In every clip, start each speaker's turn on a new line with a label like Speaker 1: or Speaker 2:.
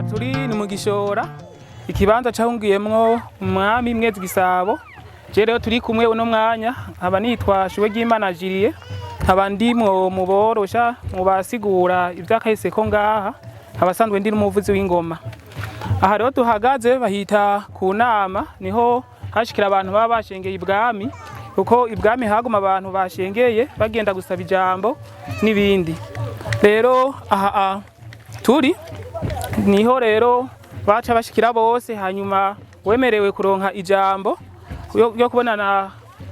Speaker 1: Turi ni mu Gishora, ikibanza cahungiyemwo umwami Mwezi Gisabo. Je rero turi kumwe uno mwanya nkaba nitwa Shuwe ry'Imana Jiriye, nkaba ndimwo mu borosha mu basigura ivyakahise ko ngaha, nkaba sanzwe ndi n'umuvuzi w'ingoma. Aha rero tuhagaze bahita ku nama, niho hashikira abantu baba bashengeye ibwami, kuko ibwami haguma abantu bashengeye bagenda gusaba ijambo n'ibindi. Rero aha turi niho rero baca bashikira bose, hanyuma wemerewe kuronka ijambo yo kubonana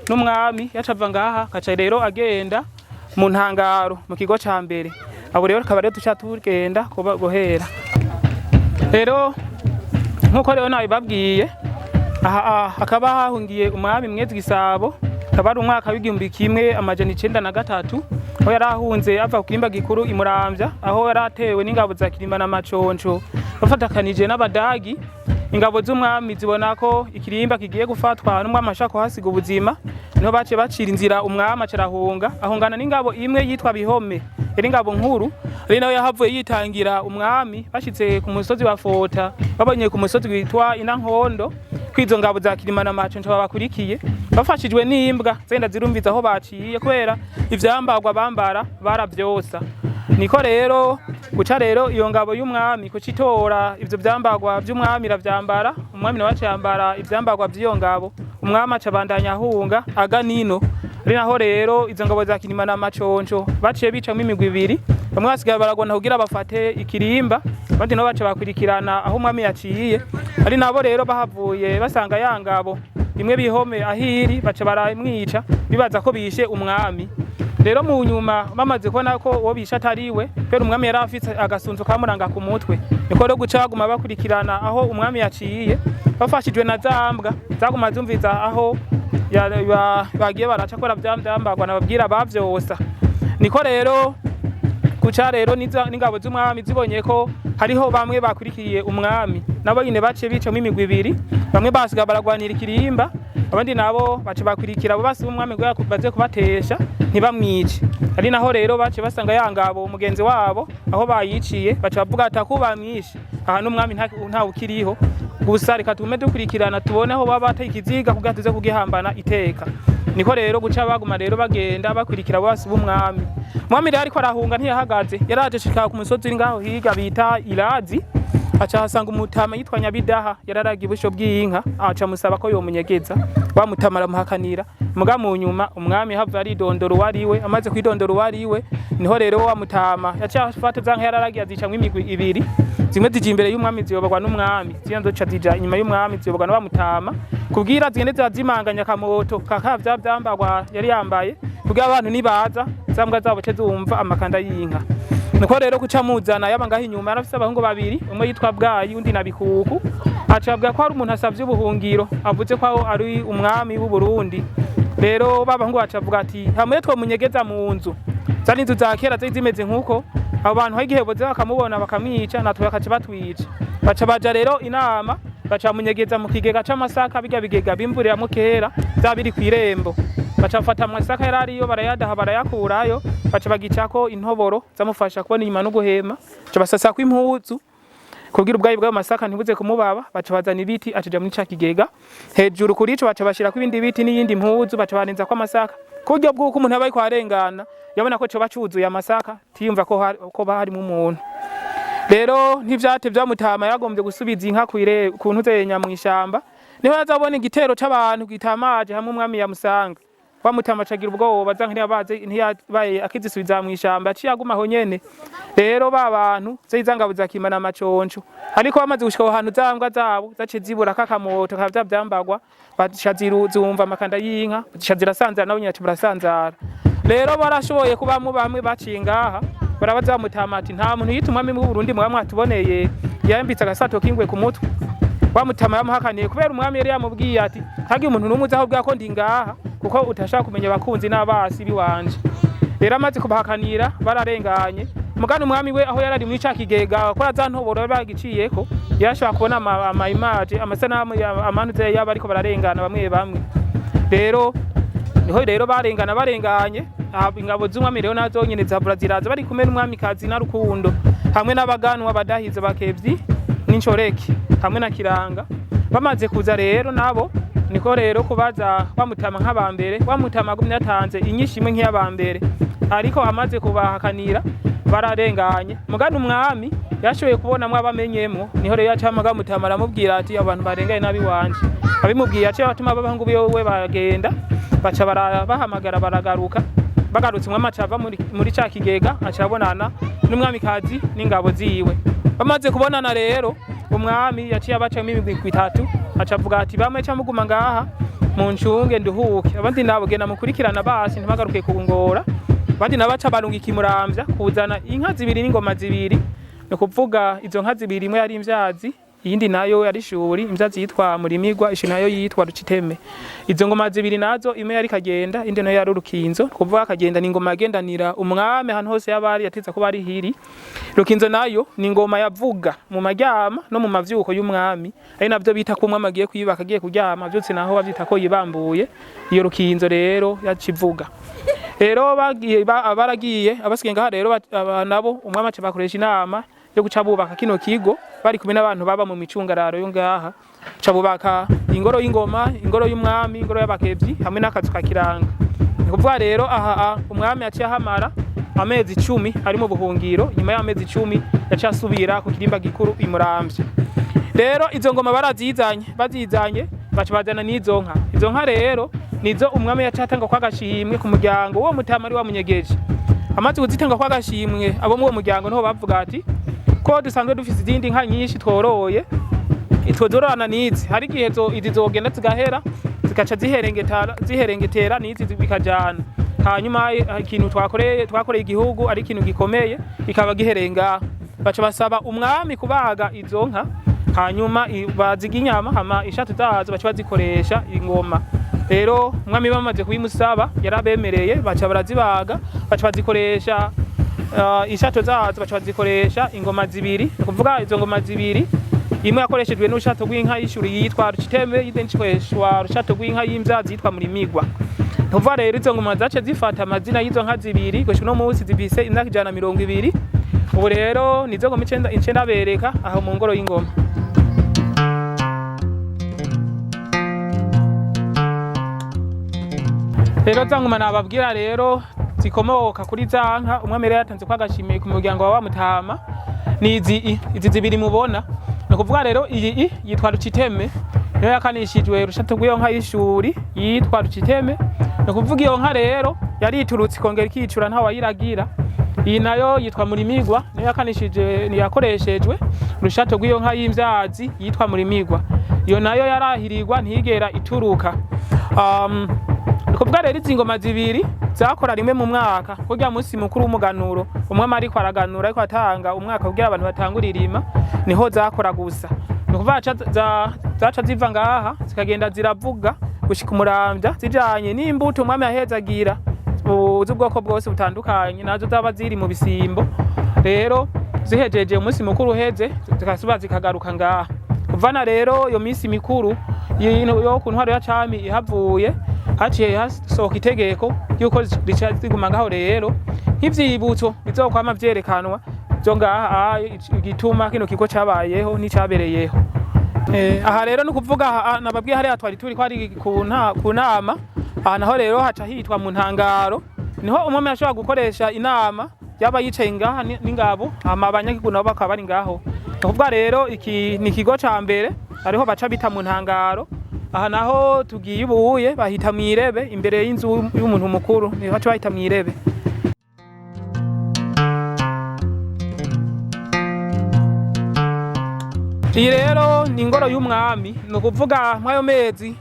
Speaker 1: n'umwami yacava ngaha, kaca rero agenda mu ntangaro mu kigo ca mbere. Abo rero akaba rero duca tugenda kuba guhera rero nkuko rero nabibabwiye, aha hakaba hahungiye umwami Mwezi Gisabo, akaba ari umwaka w'1903, aho yari ahunze ava ku kirimba gikuru i Muramvya, aho yari atewe n'ingabo za Kirima na Maconco bafatakanije n'Abadagi. Ingabo z'umwami zibona ko ikirimba kigiye gufatwa n'umwami ashaka kuhasiga ubuzima, niho baciye bacira inzira, umwami acarahunga, ahungana n'ingabo imwe yitwa Bihome, yari ingabo nkuru, ari nawe yahavuye yitangira umwami. Bashitse ku musozi wa Fota, babonye ku musozi witwa Inankondo kwizo ngabo za Kirima na Maconco babakurikiye, bafashijwe n'imbwa zenda zirumviza aho baciye, kubera ivyambarwa bambara baravyosa. Niko rero guca rero iyo ngabo y'umwami kucitora ivyo vyambarwa vy'umwami iravyambara, umwami nawe aca yambara ivyambarwa vy'iyo ngabo, umwami aca abandanya ahunga aga nino. Ari naho rero izo ngabo za Kirima na Maconco baciye bicamwo imigwi ibiri, bamwe basigaye baragona kugira bafate ikirimba, abandi nabo baca bakurikirana aho umwami yaciye. Ari nabo rero bahavuye basanga ya ngabo imwe Bihome ahiri, baca baramwica bibaza ko bishe umwami. Rero mu nyuma bamaze kubona ko uwo bishe atariwe, kubera umwami yari afise agasunzu kamuranga ku mutwe, niko rero guca baguma bakurikirana aho umwami yaciye, bafashijwe na za mbwa zaguma zumviza aho bagiye baraca, kubera vyambarwa nababwira bavyosa. Niko rero guca rero n'ingabo z'umwami zibonye ko hariho bamwe bakurikiye umwami, nabo nyine baciye bicamwo imigwi ibiri, bamwe basiga baragwanira ikirimba, abandi nabo baca bakurikira abo basi umwami ngo baze kubatesha ntibamwice. Ari naho rero baciye basanga ya ngabo mugenzi wabo aho bayiciye, baca bavuga ati ako bamwishe aha n'umwami ntawe ukiriho, gusa reka tugume dukurikirana tubone aho baba bateye ikiziga kugira tuze kugihambana iteka. Niko rero guca baguma rero bagenda bakurikira abo basi b'umwami. Umwami rero ariko arahunga ntiyahagaze, yaraje ashika ku musozi uri ngaho hirya bita Irazi, aca ahasanga umutama yitwa Nyabidaha, yararaga ibusho bw'inka, aca amusaba ko yomunyegeza. Wa mutama aramuhakanira, muga mu nyuma umwami hava aridondora uwo ari we. Amaze kwidondora uwo ari we, niho rero wa mutama yaciye afata za nka yararagiye azicamwo imigwi ibiri, zimwe zija imbere y'umwami ziyoborwa n'umwami, zindi zica zija inyuma y'umwami ziyoborwa na wa mutama, kubwira zigende zirazimanganya akamoto kaka vya vyambarwa yari yambaye, kugira abantu nibaza za mbwa zabo ce zumva amakanda y'inka. Niko rero kuca muzana yaba ngaho inyuma yarafise abahungu babiri, umwe yitwa Bwayi undi na Bikuku, aca avuga ko hari umuntu asavye ubuhungiro avuze ko ari umwami w'u Burundi. Rero ba bahungu baca avuga ati hamwe twomunyegeza mu nzu, zari inzu za kera zari zimeze nkuko, abo bantu hari igihe boza bakamubona bakamwica, natwe bakaca batwica. Baca baja rero inama, baca munyegeza mu kigega c'amasaka, birya bigega bimburiramwo kera vya biri kw'irembo. Baca bafata amasaka yari ariyo barayadaha barayakurayo, baca bagicako intoboro zamufasha kubona inyuma no guhema, baca basasako impuzu kugira ubwayi bw'ayo masaka ntibuze kumubaba, baca bazana ibiti acaja muri ca kigega hejuru kuri ico, baca bashirako ibindi biti n'iyindi mpuzu, baca barenzako amasaka ku buryo bw'uko umuntu aba ariko arengana yabona ko coba cuzuye amasaka, tiyumva ko ko harimwo umuntu. Rero ntivyate vyamutama yaragombye gusubiza inka kwire ku ntuzenya mw'ishamba, niho yazabona igitero c'abantu gitamaje hamwe umwami yamusanga. Wa mutama acagira ubwoba, za nka ntiyabaze ntiyabaye akizisubiza mw'ishamba, yaciye aguma aho nyene. Rero ba bantu zari za ngabo za Kirima na Maconco, ariko bamaze gushika aho hantu za mbwa zabo zaciye zibura kakamoto ka vya vyambarwa, baca zumva amakanda y'inka, zica zirasanzara, nabo nyene baca barasanzara. Rero barashoboye kubamwo bamwe baciye ngaha barabaza bamutama ati nta muntu yita umwami w'u Burundi mwaba mwatuboneye yambitse agasato k'ingwe ku mutwe? Wa mutama yamuhakaniye, kubera umwami yari yamubwiye ati ntagire umuntu n'umwe uza aho ko ndi ngaha, kuko utashaka kumenya abakunzi n'abasi biwanje. Rero amaze kubahakanira bararenganye, mugani umwami we aho yarari muri ca kigega ko za ntoboro bagiciyeko, yarashobora kubona ama image, amasanamu amanuze yaba ariko bararengana bamwe bamwe. Rero niho rero barengana barenganye, ingabo z'umwami rero nazo nyene zihavura ziraza bari kumwe n'umwamikazi na Rukundo hamwe n'abaganwa badahize bakevyi. n'inshoreke hamwe na Kiranga. Bamaze kuza rero nabo niko rero kubaza wamutama nk'abambere, wamutama agumye yatanze inyinshi imwe nk'iyabambere, ariko amaze kubahakanira bararenganye. Mugana umwami yashoboye kubona mwabamenyemwo, niho rero yacamaga mutama aramubwira ati abantu barengaye nabi wanje. Abimubwiye aciye abatuma b'abahungu biwe bagenda baca barabahamagara baragaruka. Bagarutse umwami aca ava muri ca kigega aca abonana n'umwamikazi n'ingabo ziwe. Bamaze kubonana rero umwami yaciye abacamo imigwi itatu, aca avuga ati bamwe ca muguma ngaha muncunge nduhuke, abandi nabo genda mukurikirana basi ntibagaruke kungora. Abandi nabo aca barungika imuramvya kuzana inka zibiri n'ingoma zibiri. Ni ukuvuga izo nka zibiri imwe yari imvyazi, iyindi nayo yari shuri. Imvyazi yitwa Murimigwa, ishi nayo yitwa Ruciteme. Izo ngoma zibiri nazo imwe yari Kagenda, indi nayo yari Urukinzo. Kuvuga Kagenda ni ingoma yagendanira umwami ahantu hose yabari yatiza kuba ari hiri. Rukinzo nayo ni ingoma yavuga mu maryama no mu mavyuko y'umwami, ari navyo bita ko umwami agiye kwibaka agiye kuryama vyutse naho bavyita ko yibambuye. Iyo Rukinzo rero yacivuga rero bagiye baragiye abasigaye ngaha rero nabo umwami aca bakoresha inama yo guca bubaka kino kigo bari kumwe n'abantu baba mu micungararo yo ngaha. Ca bubaka ingoro y'ingoma, ingoro y'umwami, ingoro y'abakevyi hamwe n'akazu ka Kiranga. Ni kuvuga rero aha umwami yaciye ahamara amezi 10 ari mu buhungiro. Nyuma y'amezi 10 yaciye asubira ku kirimba gikuru imuramvya. Rero izo ngoma barazizanye, bazizanye baca bazana n'izo nka. Izo nka rero nizo umwami yaciye atanga kwa gashimwe ku muryango uwo mutama ari wamunyegeje. Amaze kuzitanga kwa gashimwe abo mu uwo muryango niho bavuga ati ko dusanzwe dufise izindi nka nyinshi tworoye twozororana n'izi, hari igihe izi zogenda zigahera zigaca ziherengetera n'izi bikajana, hanyuma ikintu twakoreye igihugu ari ikintu gikomeye ikaba giherenga. Baca basaba umwami kubaga izo nka, hanyuma baziga inyama, hama ishatu zazo baca bazikoresha ingoma. Rero umwami bamaze kubimusaba yarabemereye, baca barazibaga, baca bazikoresha ishato zazo, baca bazikoresha ingoma zibiri. Ni kuvuga izo ngoma zibiri imwe yakoreshejwe n'urushato rw'inka y'ishuri yitwa Ruciteme, iyindi ikoreshwa urushato rw'inka y'imvyazi yitwa Murimigwa. Ni kuvuga rero izo ngoma zace zifata amazina y'izo nka zibiri gushika uno munsi zifise imyaka 120. Ubu rero nizo ngoma icenda bereka aho mu ngoro y'ingoma. Rero za ngoma nababwira rero zikomoka kuri za nka umwami rero yatanze kwa gashimiye ku muryango wa Mutama ni izi zibiri mubona. Ni ukuvuga rero iyi yitwa Ruciteme, niyo yakanishijwe urushato rw'iyo nka y'ishuri yitwa Ruciteme. Ni ukuvuga iyo nka rero yariturutse ikongera ikicura nta wayiragira. Iyi nayo yitwa Murimigwa, niyo yakanishije yakoreshejwe urushato rw'iyo nka y'imvyazi yitwa Murimigwa. Iyo nayo yarahirirwa ntigera ituruka. Ni kuvuga rero izi ngoma zibiri zakora rimwe mu mwaka kurya munsi mukuru w'umuganuro, umwami ariko araganura ariko atanga umwaka kugira abantu batangure irima, niho zakora gusa. Ni ukuvuga zaca ziva ngaha zikagenda ziravuga gushika umuramvya zijanye n'imbuto umwami yahezagira z'ubwoko bwose butandukanye, nazo zaba ziri mu bisimbo. Rero zihejeje umunsi mukuru uheze zikasuba zikagaruka ngaha. Kuvana rero iyo minsi mikuru yo ku ntwaro ya cami ihavuye, haciye hasohoka itegeko yuko rica ziguma ngaho rero nk'ivyibutso bizokwama vyerekanwa vyo ngaha igituma kino kigo cabayeho n'icabereyeho. Aha rero ni ukuvuga nababwiye hariya twari turi ko ari ku nama. Aha naho rero haca hitwa mu ntangaro, niho umwami ashobora gukoresha inama yaba yicaye ngaha n'ingabo, hama abanyagihugu nabo bakaba bari ngaho. Ni ukuvuga rero iki ni ikigo ca mbere ariho baca bita mu ntangaro. Aha naho tugiye ubuye bahita mw'irebe, imbere y'inzu y'umuntu mukuru niho baca bahita mw'irebe. Iyi rero ni ingoro y'umwami. Ni ukuvuga mw'ayo mezi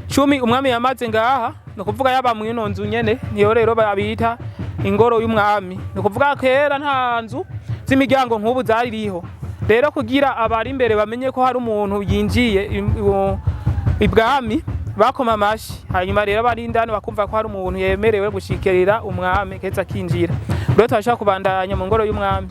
Speaker 1: 10 umwami yamaze ngaha, ni ukuvuga yaba mw'ino nzu nyene, niyo rero babita ingoro y'umwami. Ni ukuvuga kera nta nzu z'imiryango nk'ubu zaririho. Rero kugira abari imbere bamenye ko hari umuntu yinjiye ibwami bakoma amashi, hanyuma rero abari indani bakumva ko hari umuntu yemerewe gushikirira umwami keza akinjira. Rero turashobora kubandanya mu ngoro y'umwami.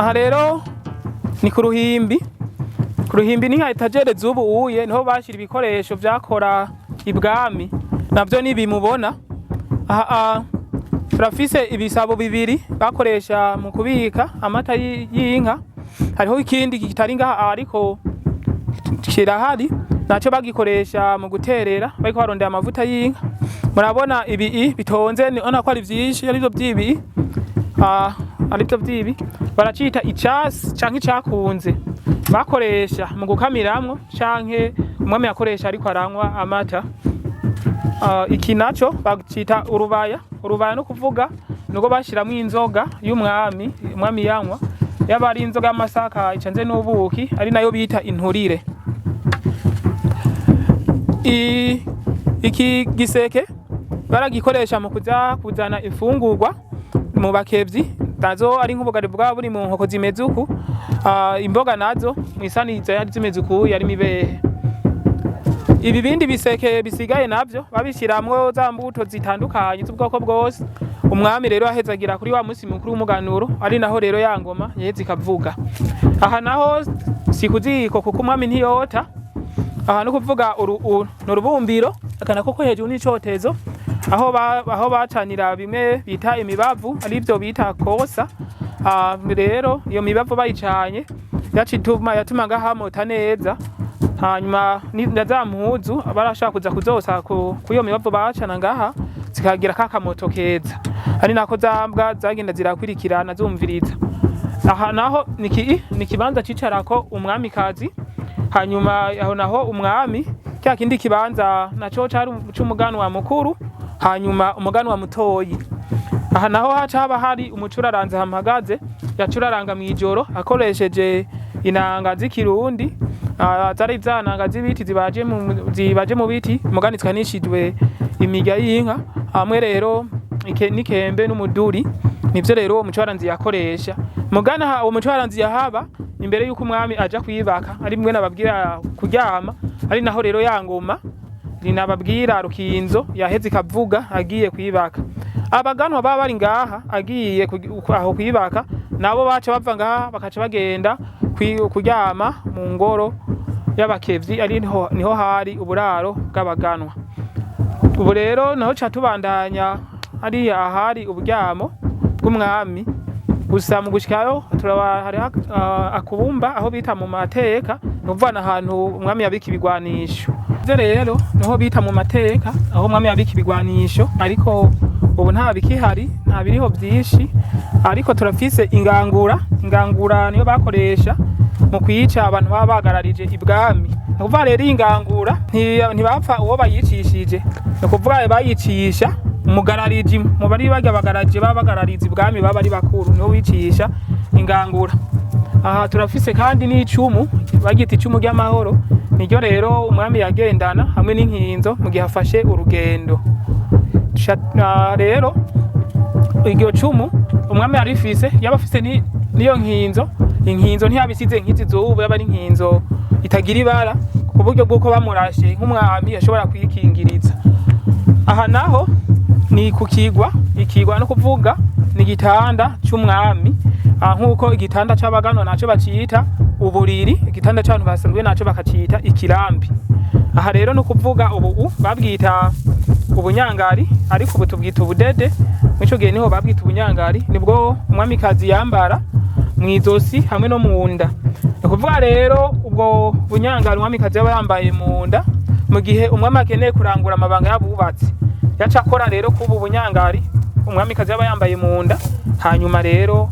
Speaker 1: Aha rero ni ku ruhimbi. Ku ruhimbi ni nka étagère z'ubu uye, niho bashira ibikoresho vyakora ibwami, navyo nibimubona. Aha turafise ibisabo bibiri bakoresha mu kubika amata y'inka. Hariho ikindi kitari ngaha ariko kirahari, naco bagikoresha mu guterera bariko barondera amavuta y'inka. Murabona ibi bitonze, ni ko ari vyinshi, arivyo vyibi, arivyo vyibi baracita icasi canke icakunze, bakoresha mu gukamiramwo canke umwami yakoresha ariko aranywa amata. Iki naco bacita urubaya. Urubaya no kuvuga nuko bashiramwo inzoga y'umwami, umwami yanywa, yaba ari inzoga y'amasaka icanze n'ubuki, ari nayo bita inturire. Iki giseke baragikoresha mu kuza kuzana imfungurwa mu bakevyi, nazo ari nk'ubugari bwaba buri mu nkoko zimeze uku, imboga nazo mw'isani zari zimeze uku, yari mibehe. Ibi bindi biseke bisigaye navyo babishiramwo za mbuto zitandukanye z'ubwoko bwose. Umwami rero ahezagira kuri wa musi mukuru w'umuganuro, ari naho rero ya ngoma yaheze ikavuga. Aha naho si kuziko kuko umwami ntiyota. Aha no kuvuga ni urubumbiro, aka nako ko hejuru n'icotezo, aho bacanira bimwe bita imibavu, arivyo bita kosa. Rero iyo mibavu bayicanye yatuma hamota neza. Hanyuma na za mpuzu barashaka kuza kuzosa kuyo mibavu bacana ngaha, zikagira ka kamoto keza, ari nako za mbwa zagenda zirakwirikirana zumviriza. Aha naho ni ikibanza cicarako umwamikazi. Hanyuma aho naho umwami, cya kindi kibanza naco cari c'umuganwa mukuru, hanyuma umuganwa mutoyi. Aha naho haca haba hari umucuraranzi hamagaze, yacuraranga mw'ijoro akoresheje inanga z'ikirundi, zari za nanga z'ibiti zibaje mu biti mugani zikanishijwe imirya y'inka, hamwe rero n'ikembe n'umuduri. Nivyo rero uwo mucuraranzi yakoresha. Mugana aha uwo mucuraranzi yahaba imbere yuko umwami aja kwibaka, ari mwe nababwira kuryama, ari naho rero ya ngoma rinababwira rukinzo yaheze ikavuga agiye kwibaka. Abaganwa baba bari ngaha agiye aho kwibaka, nabo baca bava ngaha bakaca bagenda kuryama mu ngoro y'abakevyi, ari niho hari uburaro bw'abaganwa. Ubu rero naho ca tubandanya hariya ahari uburyamo bw'umwami. Gusa mu gushikayo turaba hariho akubumba aho bita mu mateka, ni ukuvuga ahantu umwami yabika ibigwanisho. Ivyo rero niho bita mu mateka, aho umwami yabika ibigwanisho, ariko ubu nta bikihari, nta biriho vyinshi. Ariko turafise ingangura. Ingangura niyo bakoresha mu kwica abantu baba bagararije ibwami. Ni ukuvuga rero iyi ngangura ntibapfa uwo bayicishije, ni ukuvuga bayicisha umugarariji mu bari barya bagararije, baba bagarariza ibwami, baba ari bakuru, nibo wicisha ingangura. Aha turafise kandi n'icumu bagita icumu ry'amahoro, niryo rero umwami yagendana hamwe n'inkinzo mu gihe afashe urugendo. Rero iryo cumu umwami yarifise, yaba afise niyo nkinzo. Inkinzo ntiyabisize nk'izi z'ubu, yaba ari inkinzo itagira ibara, ku buryo bw'uko bamurashe nk'umwami yashobora kwikingiriza. Aha naho ni ku kigwa. Ikigwa no kuvuga ni igitanda c'umwami. Nk'uko igitanda c'abaganwa naco bacita uburiri, igitanda c'abantu basanzwe naco bakacita ikirambi. Aha rero no kuvuga ubu babwita ubunyangari, ariko ubu tubwita ubudede. Mw'ico gihe niho babwita ubunyangari, nibwo umwamikazi yambara mw'izosi hamwe no mu nda. Ni ukuvuga rero ubwo bunyangari umwamikazi yaba yambaye mu nda, mu gihe umwami akeneye kurangura amabanga y'abubatsi, yaca akora rero kubu bunyangari umwamikazi yaba yambaye mu nda. Hanyuma rero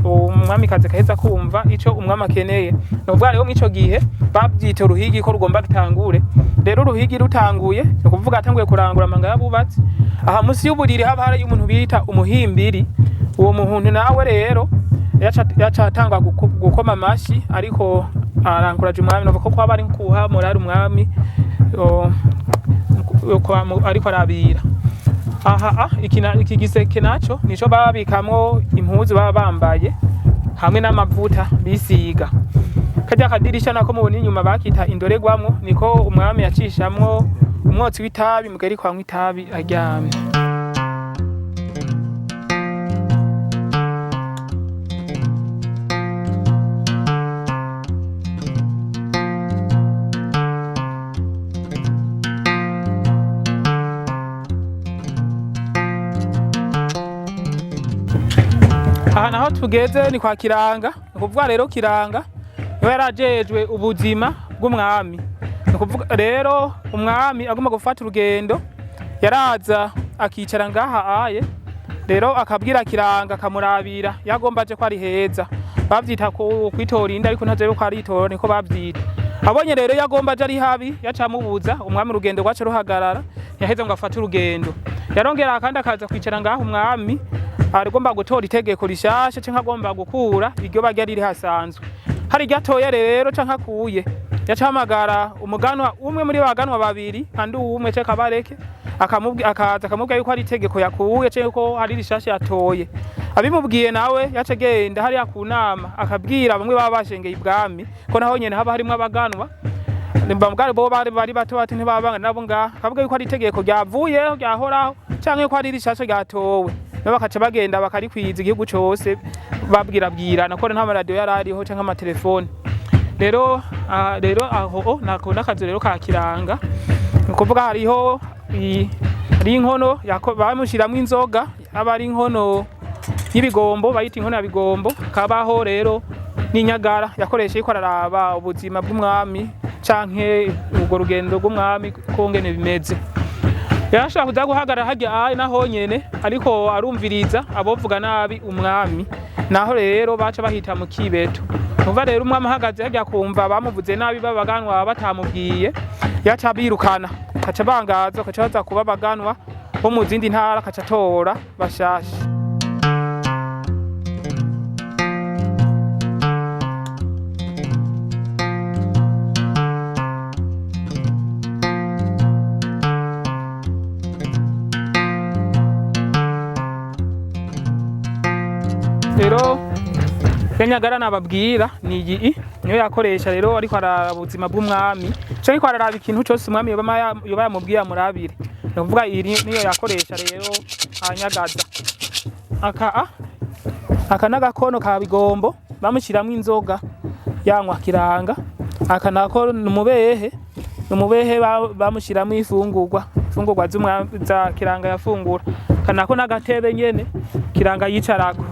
Speaker 1: umwamikazi akaheza kumva ico umwami akeneye. Ni ukuvuga rero mw'ico gihe bavyita uruhigi ko rugomba rutangure. Rero uruhigi rutanguye, ni ukuvuga atanguye kurangura amabanga y'abubatsi. Aha musi y'uburiri haba hari umuntu bita umuhimbiri. Uwo muntu nawe rero yaca atangwa gukoma amashi, ariko arankuraje umwami, novuga ko kwaba ari kuha morale umwami ariko arabira. Aha iki giseke naco nico babikamwo impuzu baba bambaye hamwe n'amavuta bisiga. Karya kadirisha nako mubona inyuma bakita indoregwamwo, niko umwami yacishamwo umwotsi w'itabi mugari kwanywa itabi aryamye. Aho tugeze ni kwa Kiranga. Ni ukuvuga rero Kiranga niwe yarajejwe ubuzima bw'umwami. Ni ukuvuga rero umwami agomba gufata urugendo yaraza akicara ngaha aye, rero akabwira Kiranga akamurabira yagomba aje ko ari heza. Bavyita kwitora inda, ariko ntaje ko ari itora, niko bavyita. Abonye rero yagomba aje ari habi, yacamubuza umwami, urugendo rwaca ruhagarara, ntiyaheze ngo afate urugendo. Yarongera kandi akaza kwicara ngaha umwami agomba gutora itegeko rishasha canke agomba gukura iryo barya riri hasanzwe. Hari iryo rero canke akuye, yacahamagara umuganwa umwe muri baganwa babiri kandi uwumwe canke kabareke, akaza akamubwira yuko hari itegeko yakuye canke ko hari rishasha yatoye. Abimubwiye nawe yaca agenda hariya ku nama akabwira bamwe baba bashengeye ibwami, ko naho nyene haba harimwo abaganwa bamugare bo bari bato bato ntibabanga nabo ngaha, akavuga yuko hari itegeko ryavuyeho ryahoraho canke ko hari rishasha ryatowe, nabo bakaca bagenda bakarikwiza igihugu cose babwirabwirana, ko nta maradiyo yari ariho canke amatelefone. Rero rero aho nako n'akazu rero ka Kiranga. Ni ukuvuga hariho hari inkono bamushiramwo inzoga, aba ari inkono y'ibigombo, bayita inkono ya bigombo. Kabaho rero n'inyagara yakoresha iriko araraba ubuzima bw'umwami canke urwo rugendo rw'umwami kongene bimeze. Yarashobora kuza guhagarara harya aye naho nyene ariko arumviriza abovuga nabi umwami, naho rero baca bahita mu kibeto. Numva rero umwami ahagaze harya kumva bamuvuze nabi babaganwa batamubwiye, yaca abirukana, akaca bangaza, akaca baza kuba abaganwa bo mu zindi ntara, akaca atora bashasha. Rero ya nyagara nababwira ni iyi, niyo yakoresha rero ariko araraba ubuzima bw'umwami canke ariko araraba ikintu cose umwami yoba yamubwiye amurabire. Ni ukuvuga iyi niyo yakoresha rero anyagaza. Aka n'agakono ka bigombo bamushiramwo inzoga yanywa Kiranga. Aka nako ni umubehe, ni umubehe bamushiramwo imfungurwa z'umwami za Kiranga yafungura. Aka nako n'agatebe nyene Kiranga yicarako.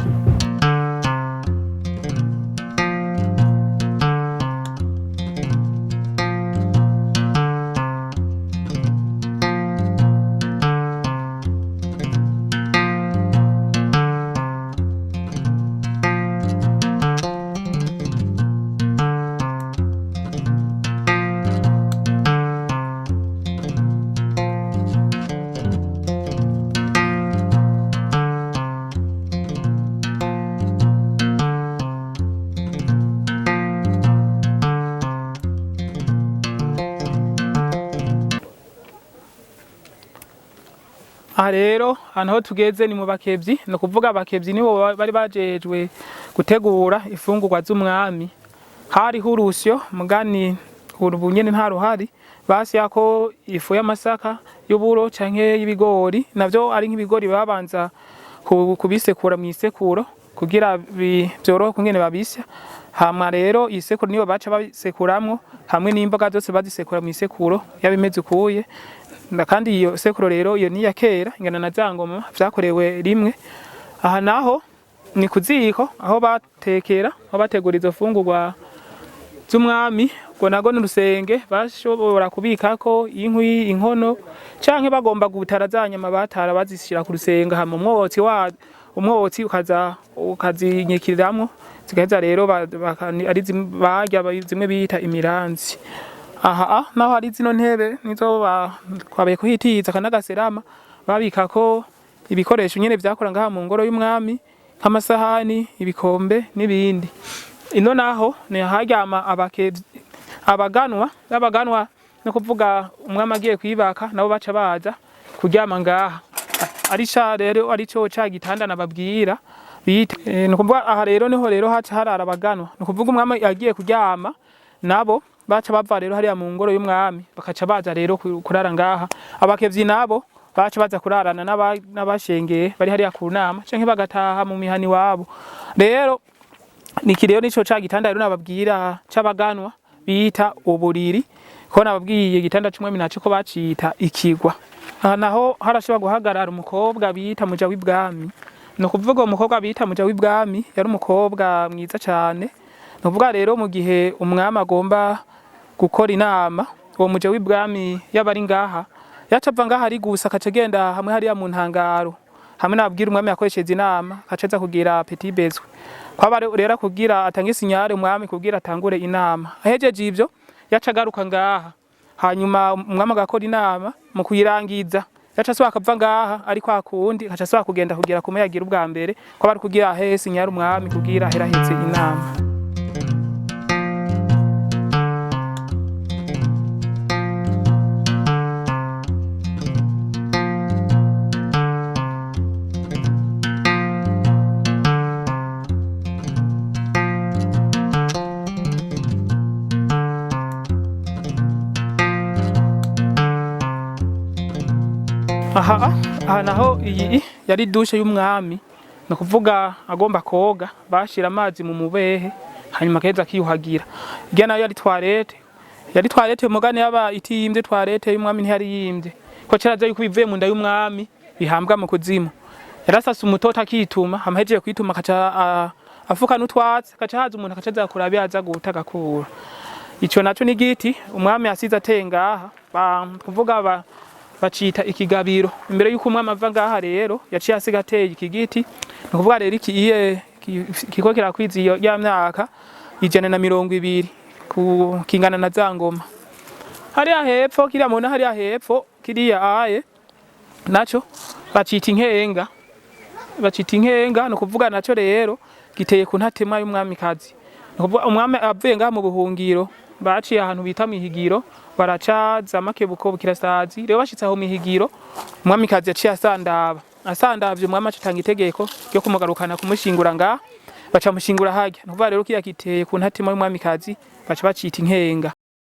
Speaker 1: Aha rero ahantu aho tugeze ni mu bakevyi. Ni ukuvuga abakevyi nibo bari bajejwe gutegura imfungurwa z'umwami. Hariho urusyo mugani ubu nyene nta ruhari, basyako ifu y'amasaka, y'uburo canke y'ibigori, navyo ari nk'ibigori babanza kubisekura mw'isekuro kugira vyorohe kungene babisya. Hama rero isekuro niyo baca babisekuramwo hamwe n'imboga zose bazisekura mw'isekuro yaba imeze ukuye. Kandi iyo sekuro rero iyo ni iya kera ingana na za ngoma vyakorewe rimwe. Aha naho ni ku ziko aho batekera, aho bategura izo fungurwa z'umwami. Ubwo nago ni urusenge bashobora kubikako inkwi, inkono canke bagomba gutara za nyama batara bazishira ku rusenge, hama umwotsi ukaza ukazinyikiriramwo, zigaheza rero ari barya zimwe bita imiranzi. Aha naho hari zino ntebe nizo twabaye kuhitiza. Aka n'agaserama babikako ibikoresho nyene vyakora ngaha mu ngoro y'umwami, nk'amasahani, ibikombe n'ibindi. Ino naho ni aharyama abakevyi, abaganwa. Abaganwa no kuvuga umwami agiye kwibaka, nabo baca baza kuryama ngaha, ari ca rero arico ca gitanda nababwira bita ni ukuvuga aha rero niho rero haca harara abaganwa. Ni ukuvuga umwami agiye kuryama, nabo baca bava rero hariya mu ngoro y'umwami, bakaca baza rero kurara ngaha. Abakevyi nabo baca baza kurarana n'abashengeye bari hariya ku nama canke bagataha mu mihana iwabo. Rero niki rero nico ca gitanda rero nababwira c'abaganwa bita uburiri, ko nababwiye igitanda c'umwami naco ko bacita ikigwa. Aha naho harashobora guhagarara umukobwa bita muja w'ibwami. Ni ukuvuga uwo mukobwa bita muja w'ibwami yari umukobwa mwiza cane. Ni ukuvuga rero mu gihe umwami agomba gukora inama, uwo muja w'ibwami yaba ari ngaha, yaca ava ngaha ari gusa akaca agenda hamwe hariya mu ntangaro, hamwe nabwira umwami yakoresheje inama, akaca aza kugira petit besoin. Kwaba rero kugira atange signal umwami kugira atangure inama. Ahejeje ivyo yaca agaruka ngaha, hanyuma umwami agakora inama, mu kuyirangiza yaca asubira akava ngaha ari kwa kundi, agaca asubira kugenda kugira kumwe yagira ubwa mbere, kwaba ari kugira ahe signal umwami kugira aheraheze inama. Aha naho iyi yari douche y'umwami. Ni ukuvuga agomba koga bashira amazi mu mubehe, hanyuma akaheza akiyuhagira. Irya nayo yari toilette, yari toilette mugani yaba itiyimbye, toilette y'umwami ntiyari yimvye, ko caraza yuko ibivuye mu nda y'umwami bihambwa mu kuzimu. Yarasasa umutoto akituma, hama ahejeje kwituma akaca afuka n'utwatsi, akaca haza umuntu akaca aza kuraba yaza guta agakura. Ico naco ni igiti umwami yasize ateye ngaha, kuvuga bacita ikigabiro. Imbere yuko umwami ava ngaha rero yaciye asiga ateye iki giti. Ni ukuvuga rero iki iye kiko kirakwiza iyo ya myaka 120 ku kingana na za ngoma. Hariya hepfo kiriya mubona hariya hepfo kiriya aye naco bacita inkenga, bacita inkenga. Ni ukuvuga naco rero giteye ku ntatema y'umwamikazi. Ni ukuvuga umwami avuye ngaha mu buhungiro, baciye ahantu bita mw'ihigiro, baraca za Makebuko, Bukirasazi. Rero bashitse aho mw'ihigiro, umwamikazi yaciye asandaba, asandavye umwami aca atanga itegeko ryo kumugarukana kumushingura ngaha, baca mushingura harya. Ni ukuvuga rero kiriya giteye ku ntatema y'umwamikazi baca bacita inkenga.